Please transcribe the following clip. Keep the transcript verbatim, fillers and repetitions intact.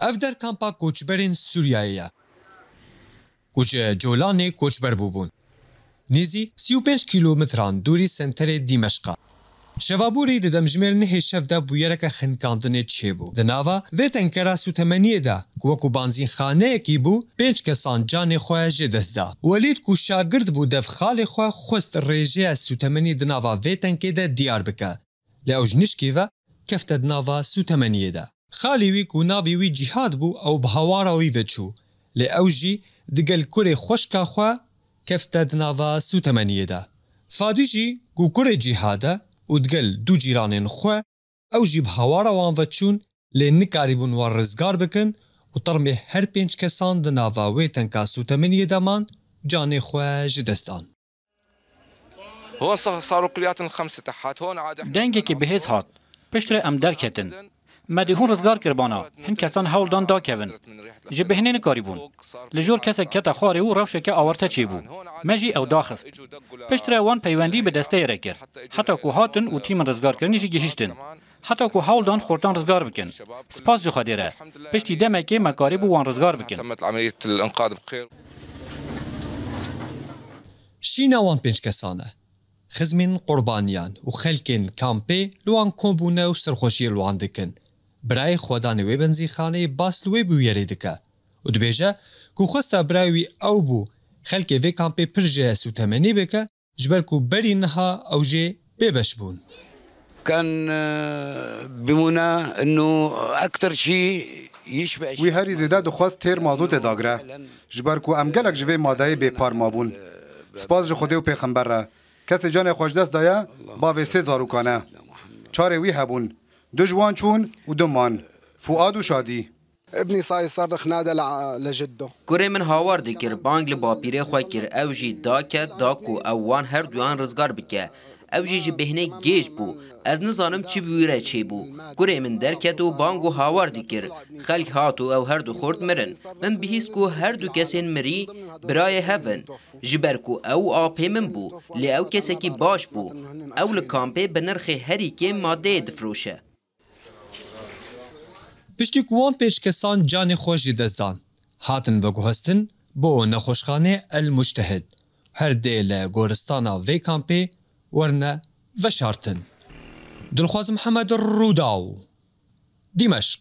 Ev der kampa koçberên Sûriyeyê ye, ku ji Colanê koçber bûbûn. Nêzî sî û pênc kîlometran dûrî senterê Dîmeşqa. Şeva borî di demjimêr nehê şev de bûyereke xinkandinê çêbû. Di nava vê tenkera sûtemeniyê de, ku wekû banzînxaneyekî bû, pênc kesan canê xwe ji dest da. Welîd ku şagird bû, dev xalê xwe xwest rêjeya sûtemenî di nava vê tenkê de diyar bike. Lê ew ji nişkî ve kefte di nava sûtemeniyê de. Xalê wî ku navê wî Cîhad bû, ew bi hawara wî ve çû. Lê ew jî digel kurê xweşka xwe kefte di nava sûtemeniyê de. Fadî jî ku kurê Cîhad e û digel du cîranên xwe, ew jî bi hawara wan ve çûn, lê nikarîbûn wan rizgar bikin û termê her pênc kesan di nava wê tenka sûtemeniyê de man, canê xwe ji dest dan. هون ص- صاروا كلياتهم خمسة تحت، هون عاد احنا Dengekî bihêz hat. Piştre em derketin. Me dê hûn rizgar kiribana. Hin kesan hewl dan dakevin. Ji bêhnê nikarîbûn. Li jor kesek kete xwarê û rewşeke awarte çêbû. Me jî ew daxist. Piştre wan peywendî bi desteyê re kir. Heta ku hatin û tîmên rizgarkirinê jî gihîştin. Heta ku hewl dan xortan rizgar bikin. Spas ji Xwedê re. Piştî demekê me karîbû wan rizgar bikin. تمت عملية الإنقاذ بخير. Şîna wan pênc kesan e. Xizmên qurbaniyan û xelkên kampê li wan kom bûne û serxweşiyê li wan dikin. Birayê xwedanê wê benzînxaneyê bas li wê bûyerê dike û dibêje ku xwesta birayê wî ew bû xelkê vê kampê pir ji sûtemenî bike, ji ber ku berî niha ew jê bêbeş bûn. كان آه، بمنى انه اكثر شيء يشبع Wî herî zêde dixwest têr mazotê dagire, ji ber ku em gelek ji vê madeyê bêpar mabûn. Spas ji Xwedê û Pêxember re. Kesê canê xwe ji dest daye, bavê sê zarokan e. Çarê wî hebûn. Du ji wan çûn û du man. Fuad û Şadî. ابني صار يصرخ، نادى لع- لجده. Kurê min hawar dikir, bang li bapîrê xwe kir, ew jî daket da ku ew wan herduyan rizgar bike. Ew jî ji bêhnê gêj bû. Ez nizanim çi bi wî re çêbû. Kurê min derket û bang û hawar dikir. Xelk hat û ew herdu xort mirin. Min bihîst ku herdu kesên mirî birayê hev in. Ji ber ku ew apê min bû, lê ew kesekî baş bû. Ew li kampê bi nirxê herî kêm madeyê difiroşe. Piştî ku wan pênc kesan canê xwe ji dest dan, hatin veguhestin bo nexweşxanê El Mujtehid. Her dê li goristana vê kampê werine veşartin. Dilxwaz Mihemed, Rûdaw, Dîmeşq.